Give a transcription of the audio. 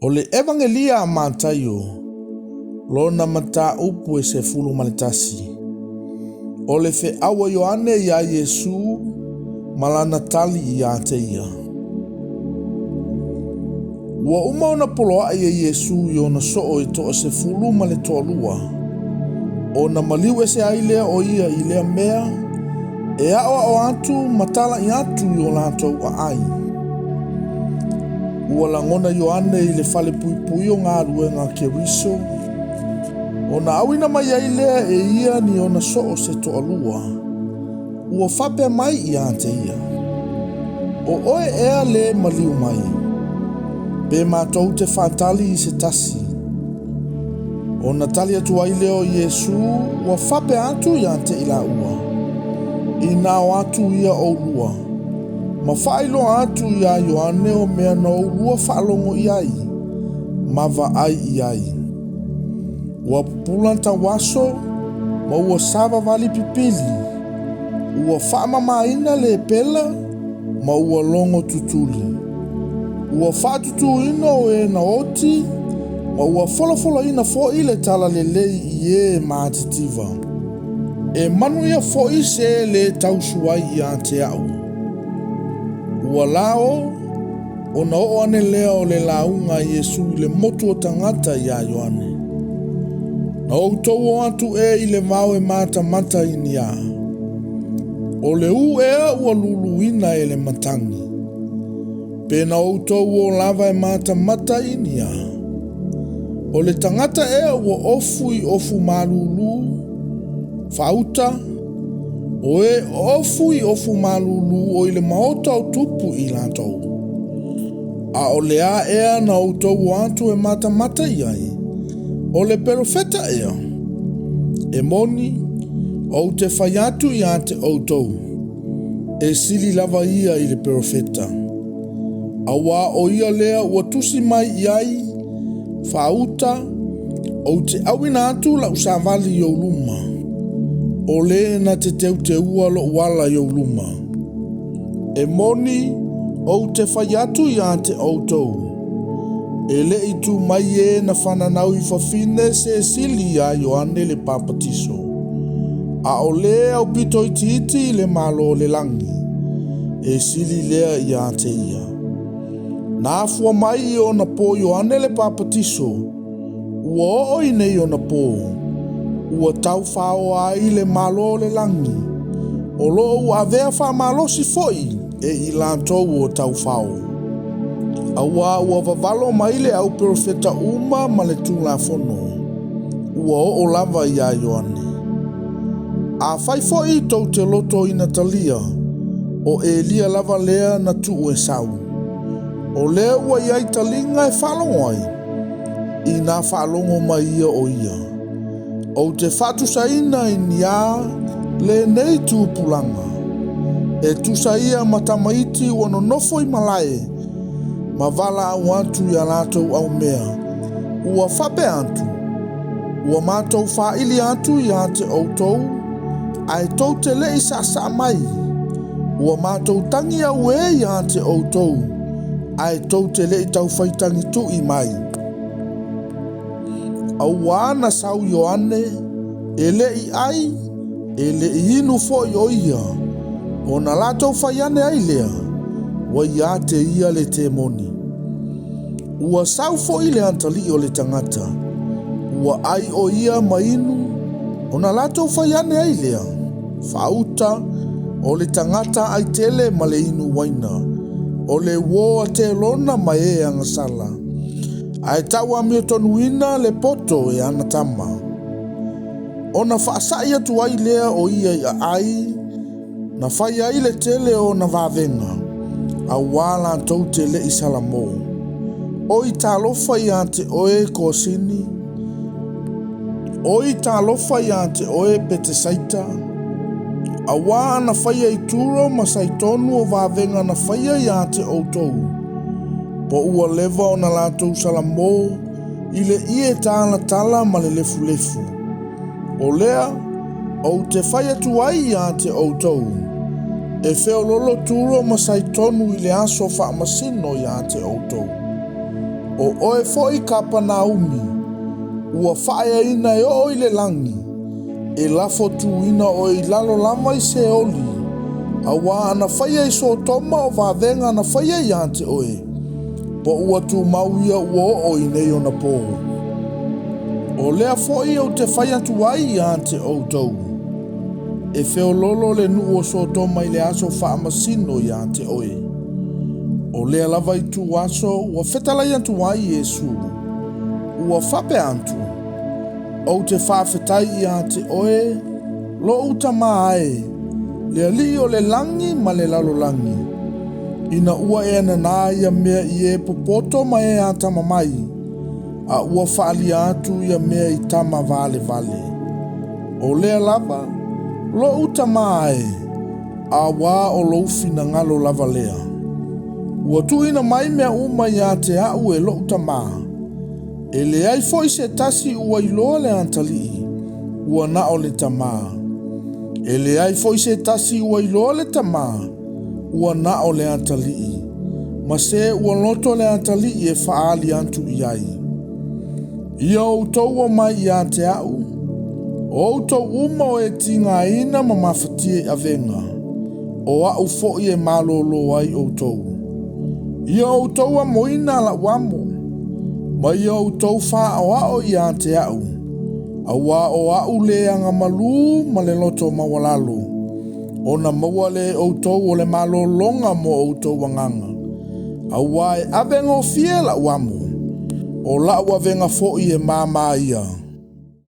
O le Evagelia a Mataio, lona mataupu e 11. O le feau a Ioane iā Iesu ma lana tali iā te ia. Ua uma ona poloaʻi e Iesu i ona soo e toasefulu ma le toalua, ona maliu ese ai lea o ia i lea mea e aʻoaʻo atu ma talaʻi atu i o latou aai. Ua lagona Ioane i le fale puipui o galuega a Keriso, ona auina mai ai lea e ia ni ona soo se toalua, ua faapea mai iā te ia, O oe ea le maliu mai, pe matou te faatali i se tasi? Ona tali atu ai lea o Iesu ua faapea atu iā te i laua, Inā o atu ia oulua, ma faailoa atu iā Ioane o mea na oulua faalogo i ai, ma vaai i ai. Ua pupula tauaso ma ua savavali pipili, ua faamamaina le pela ma ua logo tutuli. Ua faatutuina o e na oti ma ua folafolaina foi le talalelei i e matitiva. E manuia foi se lē tausu ai iā te a'u. Ua la o, ona oo ane lea o le lauga a Iesu i le motu o tagata iā Ioane. Na outou o atu ē i le vao e matamata i ni a? O le ū ea ua luluina e le matagi? Pe na outou o lava e matamata i ni a? O le tagata ea ua ofu i ofu malūlū, faauta, o e ofu i ofu malūlū o i le maota o tupu i latou. A o le a ea na outou o atu e matamata i ai? O le perofeta ea? E moni, ou te fai atu iā te outou, e sili lava ia i le perofeta. Auā o ia lea ua tusi mai i ai, Faauta, ou te auina atu lau savali i ou luma, o le na te teuteua lou ala i ou luma. E moni, ou te fai atu iā te outou, e le i tu mai e na fananau i fafine se sili iā Ioane le Papatiso, a o le aupito itiiti i le Malo o le lagi, e sili lea iā te ia. Na afua mai i ona pō Ioane le Papatiso, ua oo i nei ona pō, ua taufaoa ai le Malo o le lagi, o lo o ua avea faamalosi foi e i latou o taufao. Auā ua vavalo mai le au perofeta uma ma le Tulafono, ua oo lava iā Ioane. Afai foi tou te loto ina talia, o Elia lava lea na tuu e sau. O lea ua i ai taliga e faalogo ai, inā faalogo mai ia o ia. Ou te faatusaina i ni a lenei tupulaga, e tusa ia ma tamaiti ua nonofo i malae ma valaau atu i a latou aumea, ua faapea atu, Ua matou faaili atu iā te outou, ae tou te le i saasaa mai. Ua matou tagi auē iā te outou, ae tou te le i taufai tagi tui mai. Auā na sau Ioane, e le i ʻai, e le i inu foi o ia, ona latou fai ane ai lea, ua iā te ia le temoni. Ua sau foi le atalii o le tagata, ua ʻai ʻo ia ma inu, ona latou fai ane ai lea, Faauta, o le tagata ʻai tele ma le inu uaina, o le uō a Telona ma e agasala, ae tau amiotonuina le poto e ana tama. Ona faasaʻi atu ai lea o ia i aai, Na fai ai le tele o ona vavega, auā latou te le i salamo. Oi talofa iā te oe Kosini! Oi talofa iā te oe Petesaita! Auā ana faia i Turo ma Saitonu o vavega na faia iā te outou, po ua leva ona latou salamo i le ie talatala ma le lefulefu. O lea, ou te fai atu ai iā te outou, e feololo Turo ma Saitonu i le aso faamasino iā te outou. O oe foi Kapanaumi, ua faaeaina e oo i le lagi, e lafo tuina oe i lalo lava i Seoli, auā ana faia i Sotoma o vavega na faia ia te oe, po ua tumau ia ua oo i nei ona pō. O lea foi ou te fai atu ai ia te outou, e feoloolo le nuu o Sotoma i le aso faamasino ia te oe. O lea lava ituaso ua fetalai atu ai Iesu, ua faapea atu, Ou te faafetai ia te oe, lou Tamā e, le Alii o le lagi ma le lalolagi, ina ua e nanā ia mea i e popoto ma e atamamai, a ua faaalia atu ia mea i tama valevale. O lea lava, lou Tamā e, auā o lou finagalo lava lea. Ua tuuina mai mea uma ia te au e lou Tamā. E leai foi se tasi ua iloa le Atalii, ua na o le Tamā. E leai foi se tasi ua iloa le Tamā, ua na o le Atalii, ma se ua loto le Atalii e faaali atu i ai. Ia outou omai ia te au, o outou uma o e tigaina ma mafatia i avega, o au foi e malōlō ai outou. Ia outou amoina lau amo, ma ia outou faaoao ia te au, auā o au le agamalū ma le loto maualalo, ona maua lea e outou o le malōlōga mo outou agaga, auā e avegofie lau amo, o lau avega foi e māmā ia.